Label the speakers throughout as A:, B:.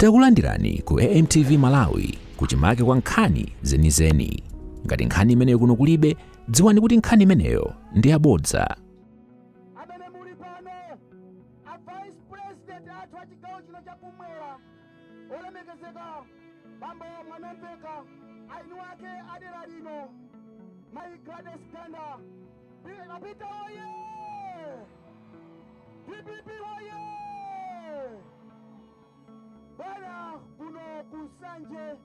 A: Takulandirani ku AMTV Malawi, kuchimake kwa nkhani zenizeni. Ngati nkhani imeneyo kuno kulibe, dziwani kuti nkhani imeneyo ndi yabodza.
B: Amene muli pano, a Vice President athu a chigawo chino chakumwera, olemekezeka Bambo Mwanamveka, aini wake adera lino, Mayi Gladys Ganda, Apita oye! DPP oye! Bwana, kuno ku Nsanje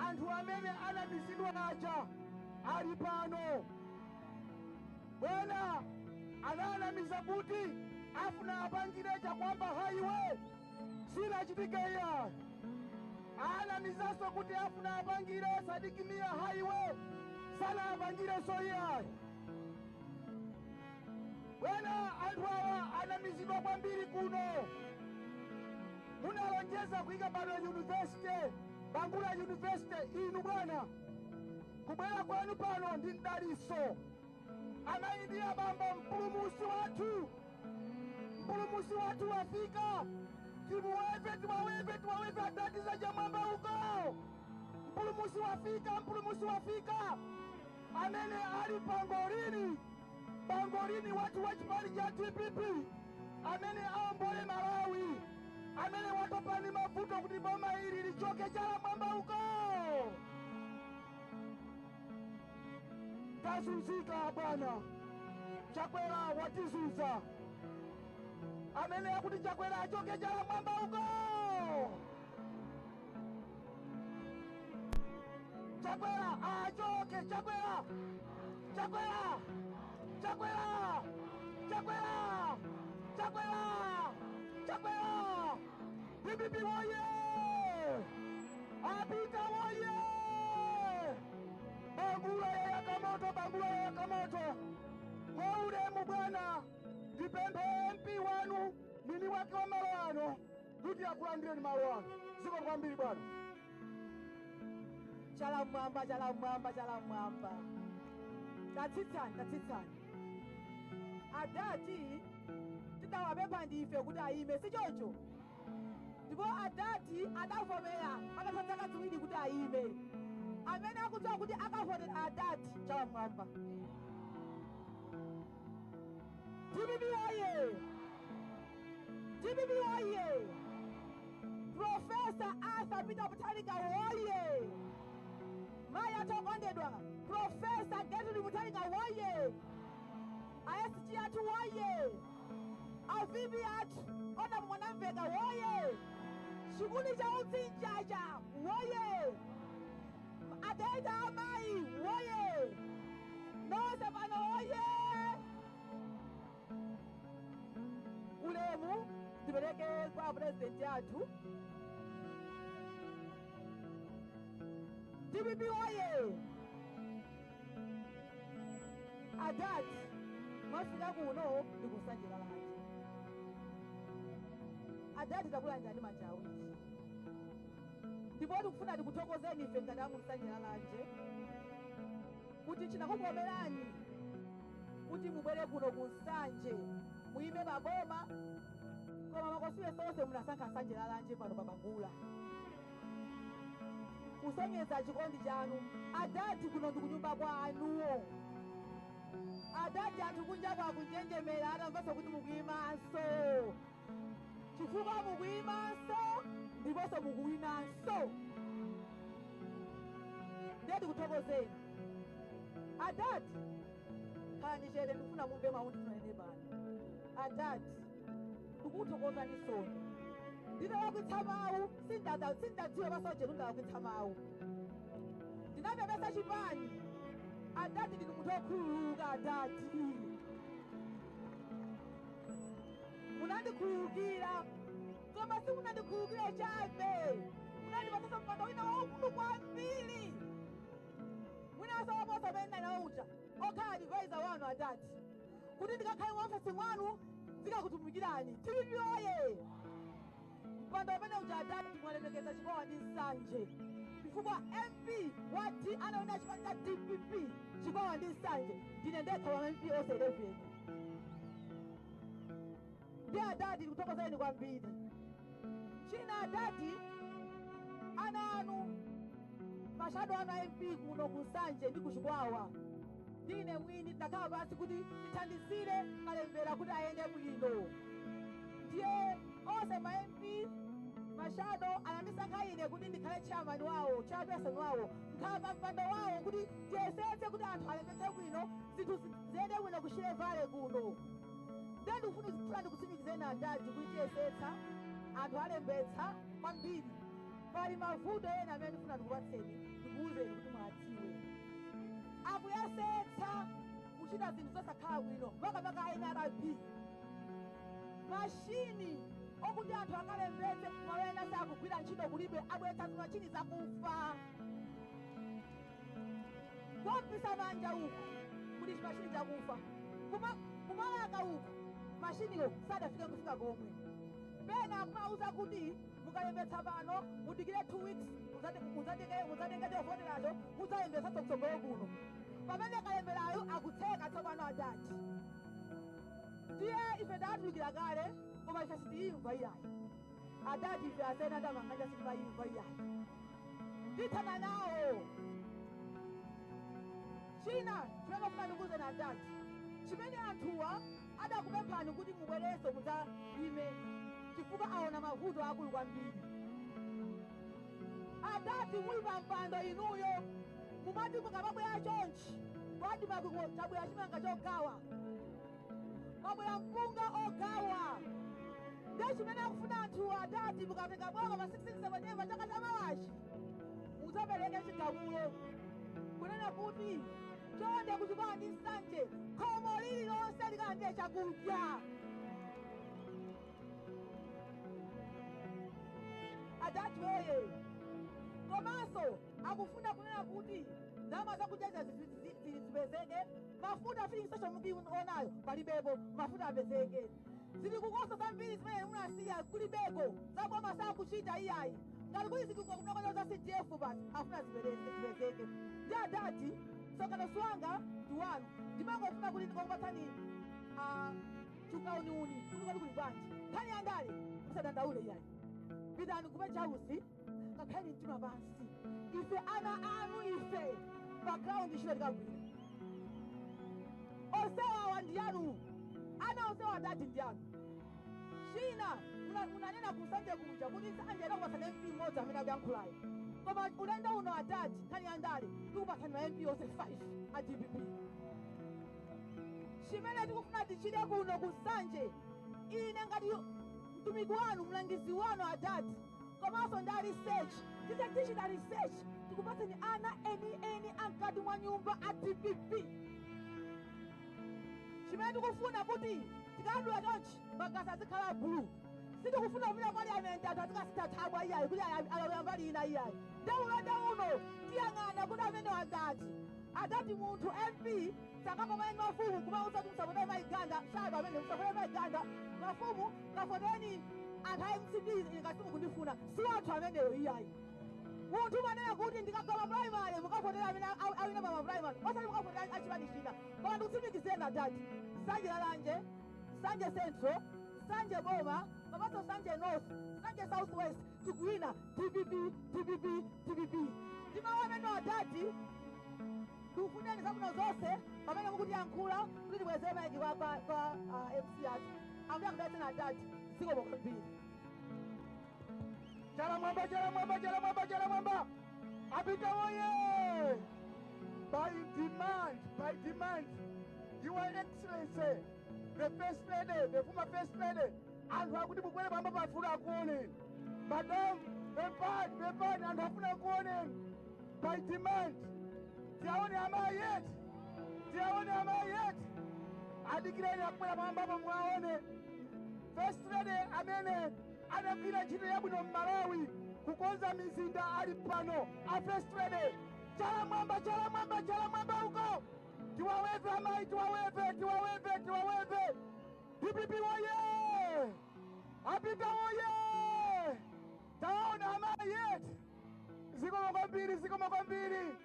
B: anthu amene anamizidwa aja ali pano. Bwana, ananamiza kuti afuna apangire Chakwamba Highway, sinachitike iya. Anamizanso kuti afuna apangire Sidik Mia Highway, sanapangirenso iya. Bwana, anthu awa anamizidwa kwambiri kuno. Munalonjeza kuyika pano university, Bangula University. Inu bwana, kubwera kwanu pano ndi mdaliso. Amayi ndi abambo, mpulumusi wathu, mpulumusi wathu wafika. Timuweve, tiwaweve, tiwaweve adadi za mwamba uko. Mpulumusi wafika, mpulumusi wafika, amene ali pangolini, pangolini wathu wa chipani cha DPP, amene aombole Malawi, amene watopa ndi mavuto kuti boma ili lichoke. Chala mwamba uko. Tazunzika bwana, Chakwera watizunza. Amene akuti Chakwera achoke, chala mwamba uko. Chakwera achoke! Chakwera, Chakwera, Chakwera, Chakwera, Chakwera, Chakwera! DPP woye! Apita woye! Bangula yayaka moto, Bangula yayaka moto. Mwaulemu bwana, ndipemphe MP wanu, mwini wake wa malo ano, kuti akulandireni malo ano. Zikomo kwambiri bwana.
C: Chala mwamba, chala mwamba, chala mwamba! Tatsitsani, tatsitsani. Adati tidawapempha ndife kuti ayime, si choncho? Ndipo adati adavomera patatha zaka 2 kuti ayime. Amene akudziwa kuti akavotera adati, chala mwamba! DPP oye! DPP oye! Professor Arthur Peter Mutharika woye! Mayi athu okondedwa, Professor Gertrude Mutharika woye! A SG athu woye! A VP athu, Honourable Mwanamveka woye! Chikuni cha utsi njacha woye! Adaita amayi woye! Nonse pano woye! Ulemu ndipereke kwa purezidenti athu. DPP woye! Adati mwafika kuno ndi ku Nsanje Lalanje. Adati takulandirani manja awiri, ndipo tikufuna tikuthokozeni ife ngati amu Nsanje Lalanje kuti chinakukomerani kuti mubwere kuno ku Nsanje, muyime paboma, koma makonstituency onse munasankha Nsanje Lalanje pano pa Bangula, kusonyeza chikondi chanu. Adati kuno ndi kunyumba kwanu. Adati anthu kunja kwakunjenjemera atamvanso kuti mukuyimanso, chifukwa mukuyimanso ndiponso mukuwinanso. Ndiye tikuthokozeni adati. Khalani chete, ndikufuna mumve mawu ndinene pano. Adati ndikuthokozani sono. Nditalakwitsa mawu, sindadziwe pasojetu ndalakwitsa mawu, ndinapepesa chipani. Adati ndinu munthu wokhululuka. Adati munandikhululukira, koma simunandikhululukire chabe, munandipatsanso mpando wina waukulu kwambiri, mwinanso waposa umene ndinali nawo uja, okhala advisor wanu. Adati kuti ndikakhale mu ofesi mwanu, zikakutumikirani. DPP oye! Mpando umene uja, adati mwalemekeza Chikwawa ndi Nsanje, chifukwa MP wa D anawina chipani cha DPP Chikwawa ndi Nsanje ndine ndekha wa MP onse 11. Ndi adati ndikuthokozeni kwambiri. China adati Ma shadow anu a MP kuno ku Nsanje ndi ku Chikwawa, ndine mwini tidakhala pansi kuti tithandizire kalembera kuti ayende bwino. Ndiye onse ma MP, ma shadow anandisankha ine kuti ndikhale chairman wawo, chairperson wawo, nkhala pa mpando wawo kuti tiyesetse kuti anthu alembetse bwino, zinthu ziyende bwino ku Shire Valley kuno. Ndiye ndikufuna ndikutsimikizeni adadi kuti tiyesetsa, anthu alembetsa kwambiri. Pali mavuto ena amene ndifuna ndikupatseni, ndikuwuzeni kuti mwadziwe. Akuyesetsa kuchita zinthu zosakhala bwino, makamaka a NRB. Mashini okuti anthu akalembetse malo ena sakugwira ntchito, kulibe, abweretsa zimashini zakufa. Kwa Mpisamanja uku kuli chimashini chakufa, ku Balaka uku mashiniwo sadafike kufika komwe. Pena akumauza kuti mukalembetsa pano mudikire 2 weeks, mudzatenge chovoteracho, mudzalembetsanso kutsogolo kuno, pamene kalemberayo akutseka tsopano adati. Ndiye ife tatulukira kale, koma ife sitiyimva iyayi adati. Ife asena ndamanganja sitimayimva iyayi, tithana nawo. China chimene ndifuna ndikuwuzeni adati, chimene anthuwa adakupemphani kuti mubwerenso mudzayime, chifukwa aona mavuto akulu kwambiri. Adati, muli pa mpando inuyo, mumati mukamabwera chonchi kwadi chabwera chimanga chogawa, mwabwera mpunga ogawa. Ndiye chimene akufuna anthuwa adati, mukatenga boma pa 16 September chaka chamawachi, mudzapereke chigamulo kunena kuti chonde ku Chikwawa ndi Nsanje khomo lililonse likalandire chakudya. Adati oye! Komanso akufuna kunena kuti ndalama zakudya zipezeke, mafuta filling station mukionayo palibepo, mafuta apezeke. Zili kukosa zambiri zimene munasiya kulibeko, zaboma sakuchita iyayi. Ngati kuli zikukunakoza za CDF basi, afuna zipezeke. Ndi adati, msonkhano wanga ndi wanu, ndimangofuna kuti ndikupatsani chukauniuni kuti kodi kuli bwanji. Nkhani ya ndale musadandaule iyayi, pitani ku Page House, kakhaleni mtima pansi. Ife ana anu, ife pa ground ntchito tikagwira. Onsewawa ndi anu, ana onsewa adati ndi anu. China, munanena ku Nsanje kuja kuti Nsanje adakupatsani MP mmodzi amene akuyankhulayo, koma ulendo uno adati, nkhani ya ndale, tikupatsani ma MP onse 5 a DPP. Chimene tikufuna tichite kuno ku Nsanje, ine ngati mtumiki wanu, mlangizi wanu adati, komanso ndi research, tite tichita research, tikupatseni ana eni eni amkati mwa nyumba a DPP. Chimene tikufuna kuti tikadula chonchi, magazi azikhala blue. Sitikufuna kupita parliament anthu azikasitha thabwa iyayi, kuti alowera mbali ina iyayi. Ndi ulendo uno tiyang'ana kuti amene wangati adati munthu MP sakakomane mafumu kumauza kuti musapotere Maiganda shadow amene, musapotere Maiganda, mafumu kafotereni anthu a MCP ngati simukundifuna. Si anthu ameneyo iyayi. Munthu umanena kuti ndikagwa primary, mukavotera amene awina pa primary, osati mukavotera achipani china. Koma ndikutsimikizireni adati, Nsanje Lalanje, Nsanje Central, Nsanje Boma, komanso Nsanje North, Nsanje South West, tikuwina DPP, DPP, DPP. Ndi mawu amene adati, ndikufunirani zabwino zonse pamene mukutiyankhula kuti tibwezere maiki kwa MC athu. Ambuye akudalitseni adati, zikomo kwambiri.
B: Chala mwamba, chala mwamba, chala mwamba, chala mwamba! Apita woye! By demand, by demand, Your Excellency the First Lady, the former First Lady, anthu akuti mukwere pamba, pafuna akuoneni. Madam, pempani, pempani, anthu afuna akuoneni. By demand, tiaone amayi yetu, tiaone amayi yetu. Adikireni, akubwera pambapo, mwaone First Lady amene anagwira ntchito yabwino m'Malawi kukonza mizinda ali pano. A First Lady, chala mwamba, chala mwamba, chala mwamba uko! Tiwaweve amayi, tiwaweve, tiwaweve, tiwaweve! DPP woye! Apita woye! Taona amayi yetu. Zikomo kwambiri, zikomo kwambiri,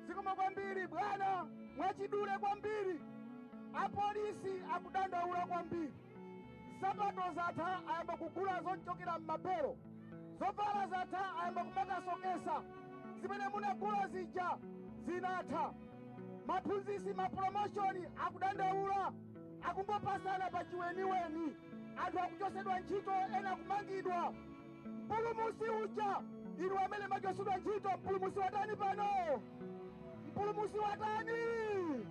B: zikomo kwambiri bwana. Mwachidule kwambiri, apolisi akudandaula kwambiri. Nsapato zatha, ayamba kugula zochokera m'mabelo. Zovala zatha, ayamba kumakasokesa. Zimene munagula zija zinatha. Maphunzisi ma promotion akudandaula, akungopasana pa chiweniweni. Anthu akuchosedwa ntchito, ena kumangidwa. Mpulumusi uja, inu amene machosedwa ntchito, Mpulumusi watani pano? Mpulumusi watani?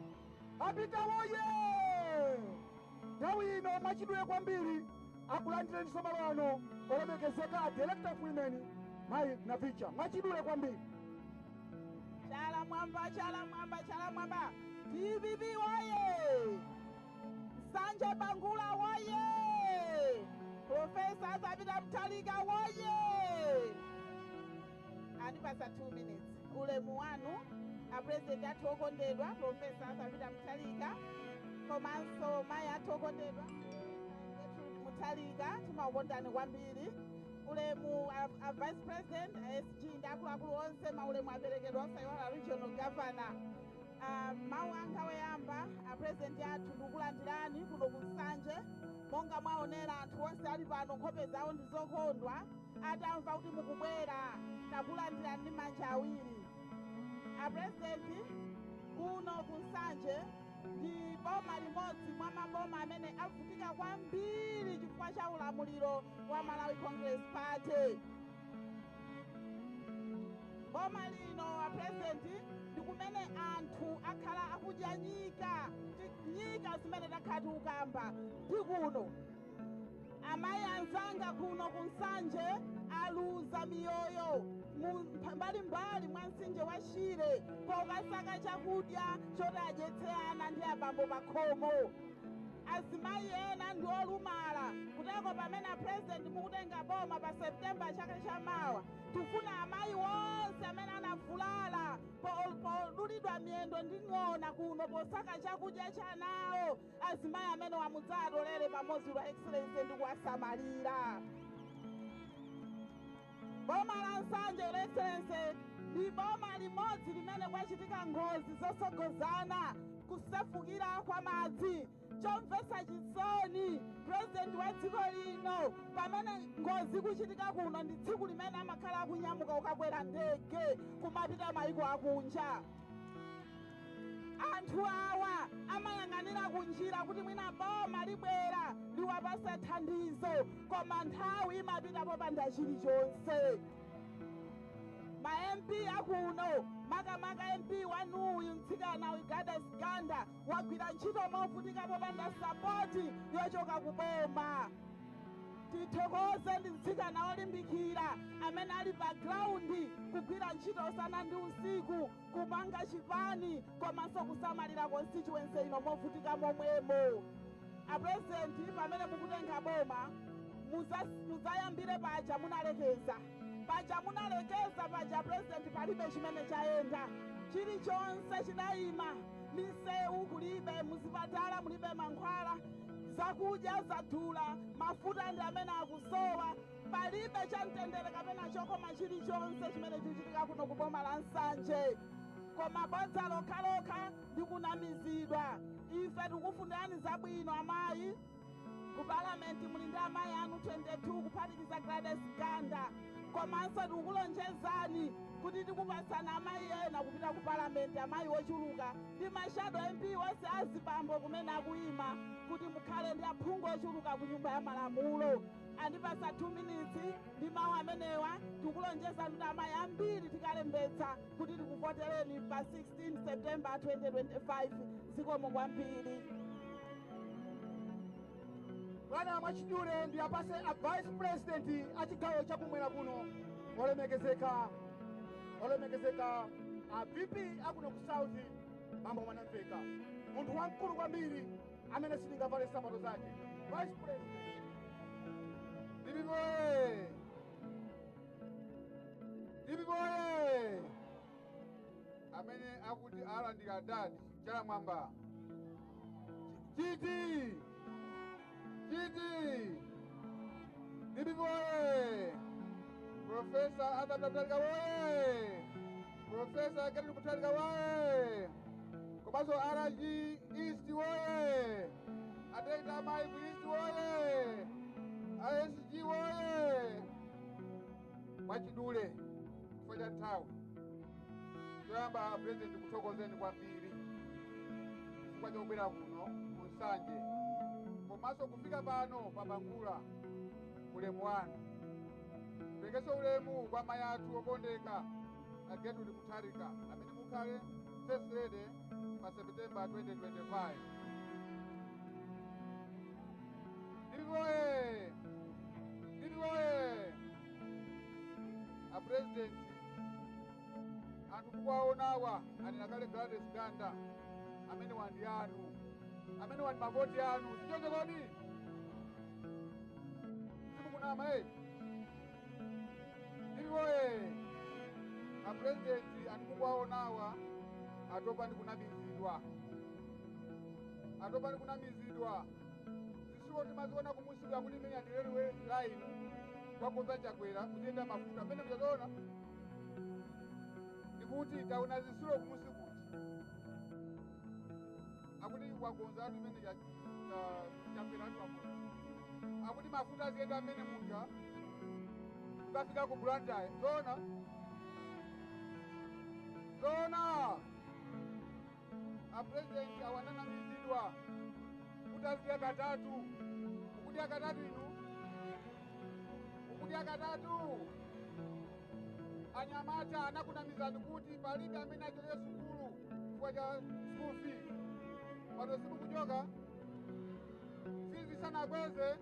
B: Apita woye! Nthawi ino mwachidule kwambiri akulandireni malo ano olemekezeka a Director of Women, Mayi Navicha, mwachidule kwambiri.
C: Chala mwamba, chala mwamba, chala mwamba! DPP woye! Nsanje Bangula woye! Professor Arthur Peter Mutharika woye! Andipasa 2 minutes. Ulemu wanu, a President athu okondedwa, Professor Arthur Peter Mutharika, komanso mayi athu okondedwa, Gertrude Mutharika, timakukondani kwambiri. Ulemu a Vice President, a SG ndi akuluakulu onse, maulemu aperekedwa, osayiwala Regional Governor. Mawu anga woyamba, a President athu, ndikulandirani kuno ku Nsanje. Monga mwaonera, anthu onse ali pano nkhope zawo ndi zokondwa atamva kuti mukubwera. Takulandirani ndi manja awiri. A President, kuno ku Nsanje ndi boma limodzi mwa maboma amene avutika kwambiri chifukwa cha ulamuliro wa Malawi Congress Party. Boma lino, a President, ndi kumene anthu akhala akudya nyika. Nyika zimene takhala tikukamba ndi kuno. Amayi anzanga kuno ku Nsanje aluza miyoyo mu mbalimbali mwa mtsinje wa Shire pokasaka chakudya choti adyetse ana ndi abambo pakhomo. Azimayi ena ndi olumala kuteko. Pamene President mukutenga boma pa September chaka chamawa, tifuna amayi wonse amene anavulala podulidwa miyendo ndi ng'ona kuno posaka chakudya chanawo, azimayi amene wamudzatolere pamodzi, Your Excellency, ndi kuwasamalira. Boma la Nsanje, Your Excellency, ndi boma limodzi limene kwachitika ngozi zosogozana, kusefukira kwa madzi. Chomvetsa chisoni, President wa dziko lino, pamene ngozi kuchitika kuno, ndi tsiku limene amakhala akunyamuka kukakwera ndege kumapita mayiko akunja. Anthu awa amayang'anira kunjira kuti mwina boma libwera liwapase thandizo, koma nthawi imapita popanda chilichonse. Ma MP akuno, makamaka MP wanuyu mtsikana Gladys Ganda, wagwira ntchito movutika popanda support yochoka kuboma. Tithokoze, ndi mtsikana olimbikira amene ali pa ground kugwira ntchito usana ndi usiku, kumanga chipani komanso kusamalira constituency ino movutika momwemo. A President, pamene mukutenga boma, mudzayambire paja munalekeza. Paja munalekeza paja, President, palibe chimene chayenda, chilichonse chidayima. Misewu kulibe, muzipatala mulibe mankhwala, zakudya zadula, mafuta ndi amene akusowa. Palibe chamtendere kapena chokoma chilichonse chimene chikuchitika kuno ku boma la Nsanje, koma bodza lokhalokha ndi kunamizidwa. Ife tikufunirani zabwino amayi. Ku Palamenti muli ndi amayi anu 22 kuphatikiza Gladys Ganda, komanso tikukulonjezani kuti tikupatsana amayi ena kupita ku Palamenti, amayi ochuluka ndi ma shadow MP onse azibambo kumene akuyima, kuti mukhale ndi aphungu ochuluka ku Nyumba ya Malamulo. Andipasa 2 minutes. Ndi mawu amenewa, tikulonjezani kuti amayi ambiri tikalembetsa kuti tikuvotereni pa 16 September 2025. Zikomo kwambiri.
B: Bwana, mwachidule ndi apase a Vice President a chigawo chakumwera kuno, olemekezeka, olemekezeka a VP akuno ku South, Bambo Mwanamveka, munthu wamkulu kwambiri amene sindingavale nsapato zake. Vice President.
D: DPP oye! DPP oye! Amene akuti alandira dadi, chala mwamba. Chiti chiti? DPP oye! Professor Arthur Mutharika oye! Professor Gertrude Mutharika oye! Komanso RG East oye! Ateta amayi ku East oye! ASG oye! Mwachidule chifukwa cha nthawi. Choyamba President, kuthokozeni kwambiri chifukwa chobwera kuno ku Nsanje komanso kufika pano pa Bangula. Ulemu wanu. Perekenso ulemu kwa mayi athu okondeka a Gertrude Mutharika amene mukhale First Lady pa September 2025. DPP oye! DPP oye! A President, anthu mukuwaonawa, anena kale Gladys Ganda, amene wandi anu, amene wandi mavoti anu, sichoncho kodi? Simukunama eh? DPP oye! A President, anthu mukuwaonawa atopa ndi kunamizidwa, atopa ndi kunamizidwa. Zisuwo timaziona kumusiku kuti imene ndi railway line kwakonza Chakwera kuziyenda mafuta amene muchaziona, ndikuti taona zisulo kumusi kuti akuti wakonza atu imene Chakwera atu wakonza, akuti mafuta aziyenda amene muja kukafika ku Blantyre. Zona zona, a President, awananamizidwa kuti azidya katatu. Ukudya katatu inu, ukudya katatu. Anyamata anakunamizani kuti palibe amene achoke sukulu chifukwa cha school fees. Pano simukuchoka fees, sanakweze,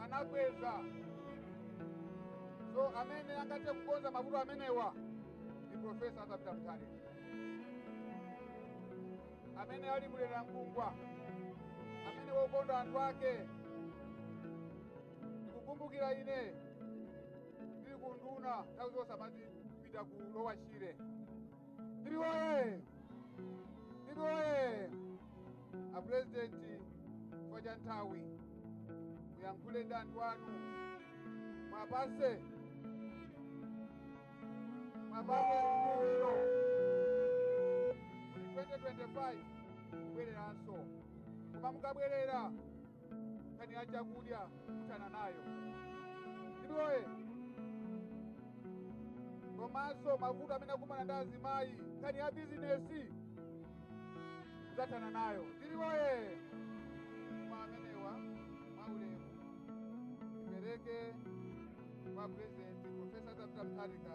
D: anakweza. So amene angathe kukonza mavuto amenewa ndi Professor Arthur Peter Mutharika amene ali mulera mkungwa, amene wokonda anthu ake. Ndikukumbukira ine ndili ku nduna, nthawi zonse amati pita ku Lower Shire. DPP oye! DPP oye! A President, chifukwa cha nthawi, muyankhule ndi anthu anu, mwapase chikhulupiriro kuti 2025 kubwereranso. Koma mukabwerera, nkhani ya chakudya muthana nayo. DPP oye! Komanso mavuto amene akumana ndi azimayi, nkhani ya bizinesi, mudzathana nayo. DPP oye! Koma amenewa, mwaulemu, ndipereke kwa President Professor Arthur Peter Mutharika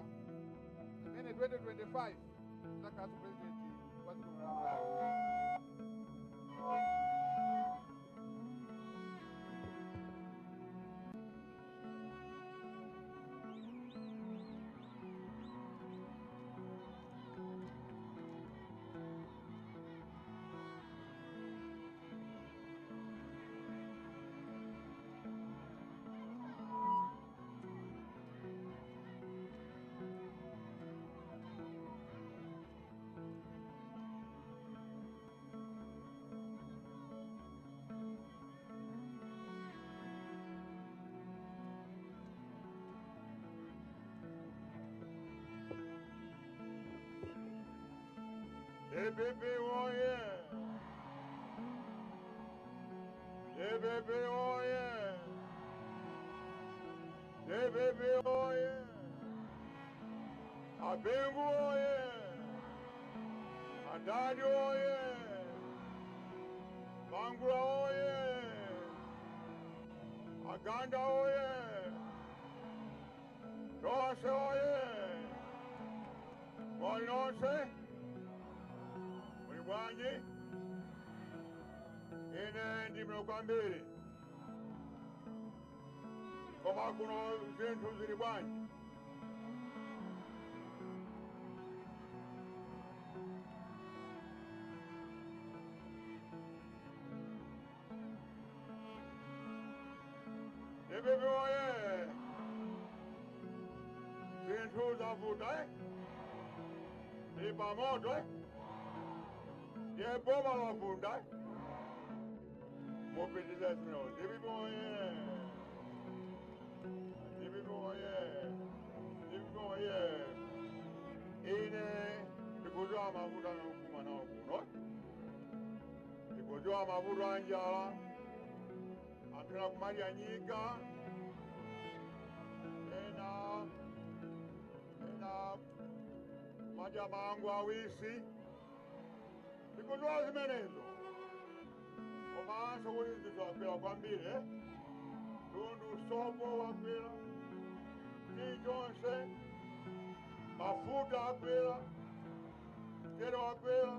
D: amene 2025 adzakhalanso president wa dziko la Malawi.
E: DPP oye! DPP oye! DPP oye! A Bingu oye! Adadi oye! Bangula oye! Aganda oye! Tonse oye! Muli nonse? Muli bwanji? Ine ndi bwino kwambiri. Koma kuno zinthu zili bwanji? DPP oye! Zinthu zavuta eh? Ndi pamoto eh? Ndiye boma lavunda eh? Mupitize zino. DPP oye! DPP oye! DPP oye! Ine ndikudziwa mavuto anokumana nawo kuno. Ndikudziwa mavuto a njala, anthu ena kumadya nyika, ena ena. Mumadya mango awisi. Ndikudziwa zimenezo. Komanso kuti zinthu zakwera kwambiri, eh? Tundu sopo wakwera, chilichonse, mafuta akwera, mchere wakwera,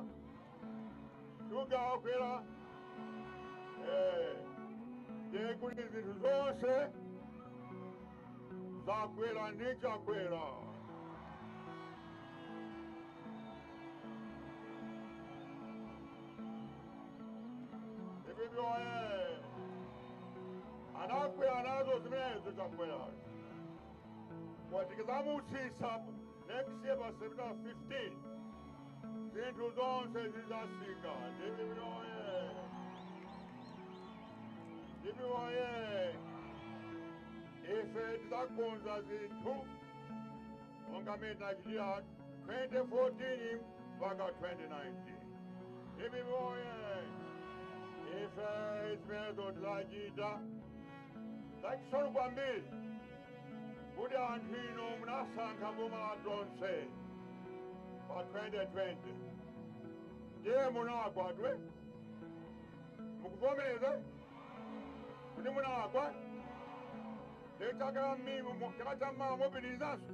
E: shuga wakwera. Eh, ndiye kuti zinthu zonse zakwera ndi Chakwera. DPP oye! Anakwera nazo zimenezo Chakwera. Tikadzamutsitsa next year pa September 15, zinthu zonse zidzatsika. DPP oye! DPP oye! Ife tidzakonza zinthu monga mmene tinachitira 2014 mpaka 2019. DPP oye! Ife zimenezo tidzachita. Zachisoni kwambiri kuti anthu ino munasankha boma la Tonse pa 2020, ndiye munagwa twe. Mukuvomereza kuti munagwa? Ndechaka mmimu, chaka chammawa mupitirizanso,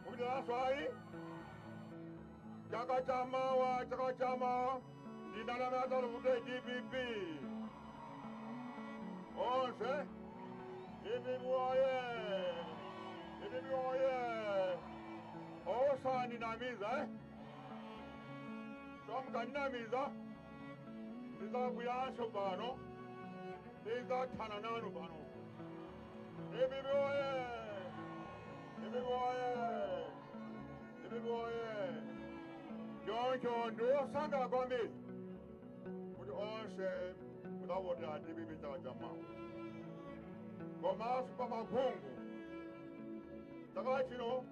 E: mupitirizanso ayi. Chaka chamawa, chaka chamawa ndinanamata kuti DPP onse. DPP oye! DPP oye! Osandinamiza, eh? So mukandinamiza, ndizabweranso pano, ndizathana nanu pano. DPP oye! DPP oye! DPP oye! Choncho ndiwosangalala kwambiri kuti onse mudzavotera DPP chaka chamawa. Komanso pa maphungu, chaka chino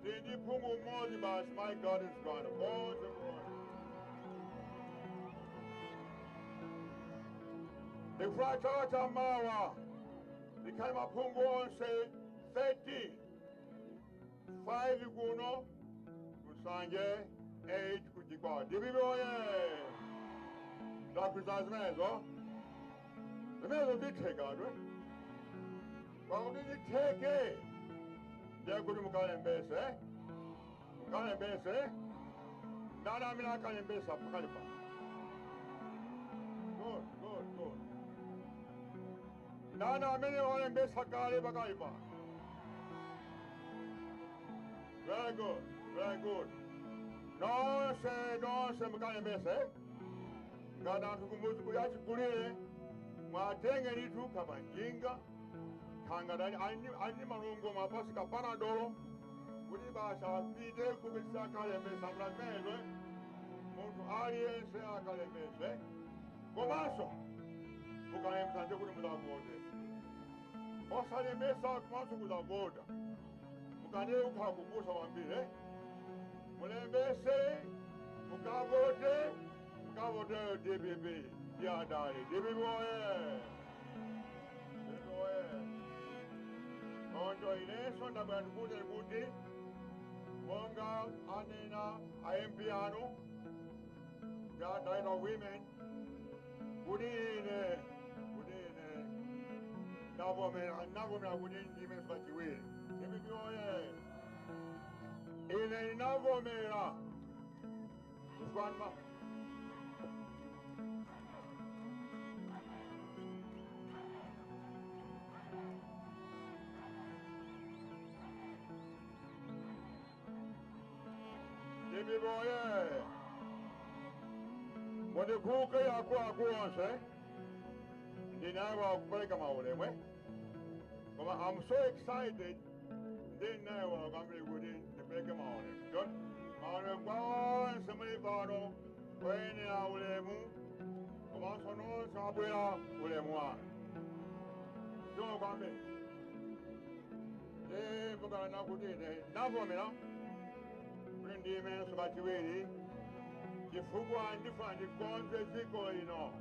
E: tili ndi phungu mmodzi basi, my God is God onse mmodzi. Ndikufuna chaka chamawa ndikhale maphungu onse 13, 5 kuno ku Nsanje, 8 ku Chikwawa. DPP oye! Ndakwiza zimenezo, zimenezo zithekadwe. Pakuti zitheke, ndiye kuti mukalembese, mukalembese. Ndani amene akalembesa pakali pano? Good, good, good. Ndani amene walembesa kale pakali pano? Very good, very good. Nonse, nonse mukalembese. Ngati anthu kumudzi kuyachikulire, mwatenge ndithu kapanjinga khangati ali malungo, mwapasi kapanadolo kuti basa apite kupitisa akalembesa. Mulazimenezo, munthu aliyense akalembese. Komanso mukalembesa nje kuti muzavote. Osalembesa komanso kuzavota mukane kukhala kupusa kwambiri, eh? Mulembese, mukavote, mukavote DPP yadali. DPP oye! DPP oye! Choncho inenso ndabwera ndikuti kuti monga anena a MP anu ya Dino Women kuti ine ndavomera, ndavomera kuti ndimenso kachiwiri. DPP oye! Ine ndinavomera chifukwa DPP oye! Mundikhuke akuluakulu onse, ndinawa kupereka maulemu, koma I'm so excited, ndinawa kwambiri kuti ndipereke maulemu. John, maulemu kwa onse muli pano oyenera ulemu, komanso nonse abwera, ulemu wanu. John kwambiri ndimukana kuti ine ndavomera kuti ndimenso kachiwiri chifukwa ndifuna ndikonze dziko lino.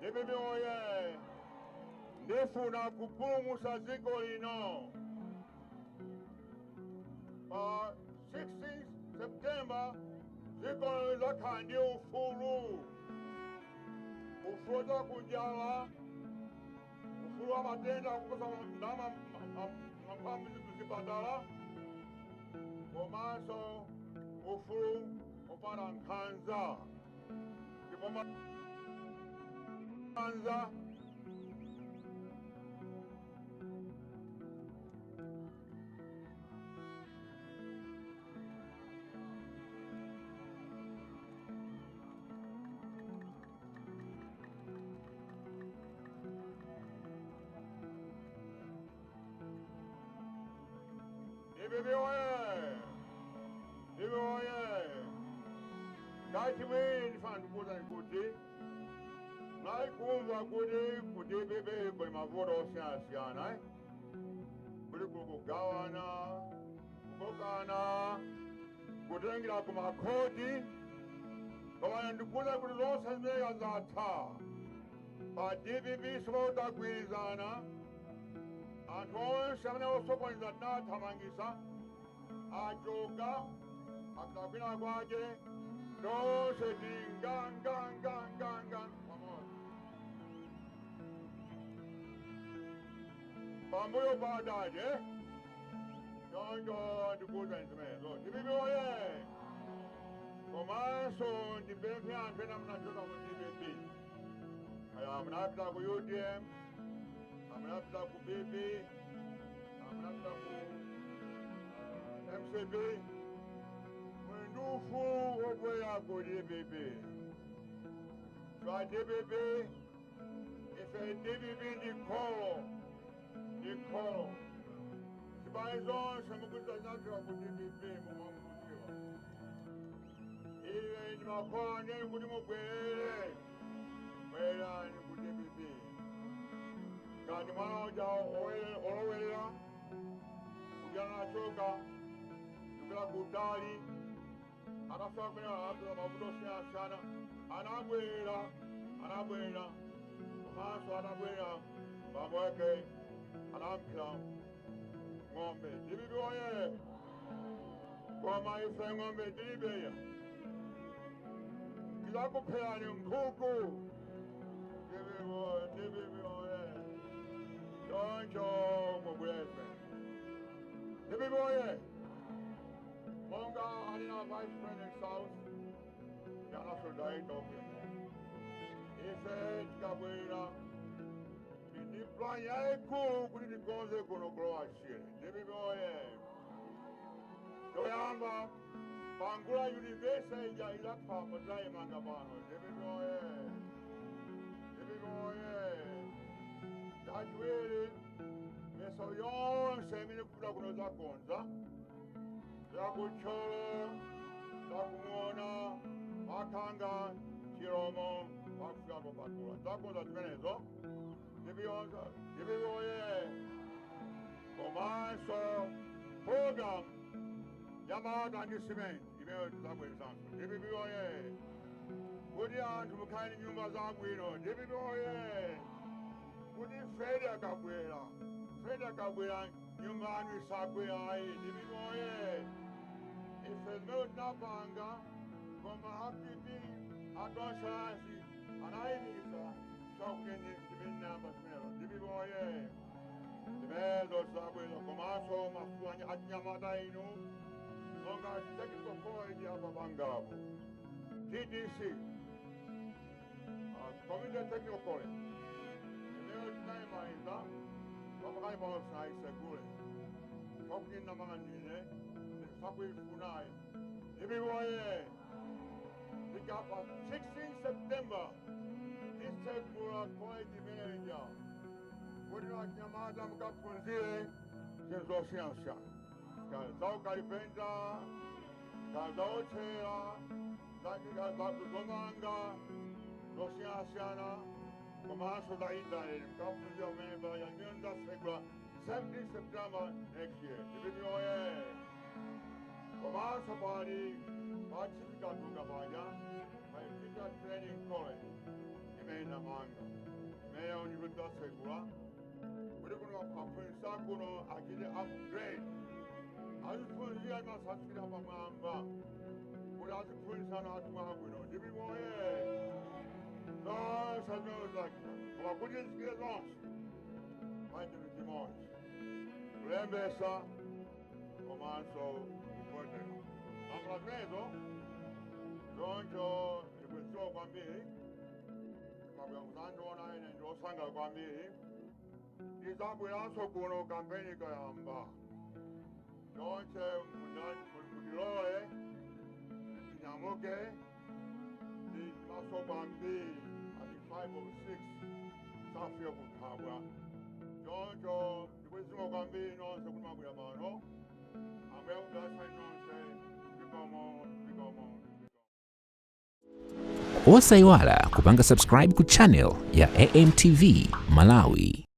E: DPP oye! Ndifuna kupulumutsa dziko lino. Pa 16 September dziko lidzakhala ndi ufulu, ufulu wa kunjala, ufulu wa matenda, kukosa ndalama mankhwala mzipatala, komanso ufulu opanda nkhanza. Ndipo nkhanza DPP oye! DPP oye! Kachiwiri, ndifuna ndikuwuzani kuti naikumva kuti ku DPP kuli mavuto osiyanasiyana, eh? Kuli kugawana, kukokana, kutengera ku makhoti, koma ndikuwuza kuti zonse zimene zatha pa DPP. Simotagwirizana anthu onse amene osokoneza tinathamangisa, achoka, akutakwina kwake. Tonse tili nganganganganga pamodzi pambuyo pa adadi. Choncho ndikuwuza zimenezo. DPP oye! Komanso ndipemphe anthu ena munachoka ku DPP, kaya munapita ku UTM, munapita ku PP, munapita ku MCP, muli ndi ufulu wobwera ku DPP. Twa DPP, ife DPP ndi kholo, ndi kholo. Zipani zonse mukuti zinachoka ku DPP, mumamkudziwa iwe ndi makholo aneni kuti mubwerere, bwererani ku DPP. Ngati mwana uja olowerera kuja nachoka kukela kutali, atafika kumene anapeza mavuto osiyanasiyana, anabwera, anabwera. Komanso atabwera, bambo ake anamphera ng'ombe. DPP oye! Koma ife ng'ombe tilibeya, tizakupherani nkhuku. DPP oye! DPP oye! Choncho mubwerere. DPP oye! Monga anena Vice President South ya National Director of ife tikabwera ndi plan yayikulu kuti tikonze kuno ku Lower Shire. DPP oye! Toyamba, Bangula University ija idzakhala tayimanga pano. DPP oye! DPP oye! Chachiwiri, misewu yonse imene kupita kuno zakonza, zakutcholo, zakung'ona, makhanga, chiromo, pakufika popakula, zakonza zimenezo. DPP oye! Komanso program yamalata ndi cement imene tizabweresanso. DPP oye! Kuti anthu mukhale ndi nyumba zabwino. DPP oye! Kuti Fred akabwera, Fred akabwera, nyumba yanu isagwe ayi. DPP oye! Ife zimene tinapanga, koma a PP atosayansi anayimisa chakuti ndimene namba zimenezo. DPP oye! Zimenezo zizabwera. Komanso mafuwa achinyamata inu, monga technical college apa pangapo, TTC, Community Technical College, imene tinayimaliza pamakayi pano sinayisegule chakuti namanga ndine sakuifunayi. DPP oye! Tikapa 16 September tisegula college imeneja kuti achinyamata mukaphunzire zinthu zosiyanasiyana, zaukalipenta, zaotchera, zomanga zosiyanasiyana, komanso za internet mukaphunzira kumene paja. Imene ndasegula 17 September next year. DPP oye! Komanso pali pachifikatunga paja pali Teacher Training College imene namanga, imene ndikuti ndasegula kuti kuno aphunzitsi kuno achite upgrade. Aziphunzira masatsira pamwamba kuti aziphunzisana athu mwabwino ndipimoye zonse zimene zachita, koma kuti zikile zonse pali chinthu chimodzi: kulembesa komanso kuvotera. Akula zimenezo choncho ndikudziwa kwambiri mabwera kuzandiona ine ndiosanga kwambiri. Ndizabweranso kuno kampeni ikayamba. Chonse mutilole tinyamuke ndi maso kwambiri ati 5 or 6 safika kuthabwa. Choncho ndikudziwa kwambiri nonse kuti mabwera pano. Ambuye akudalitseni nonse. Zikomo, zikomo, zikomo.
A: Osayiwala kupanga subscribe ku channel ya AMTV Malawi.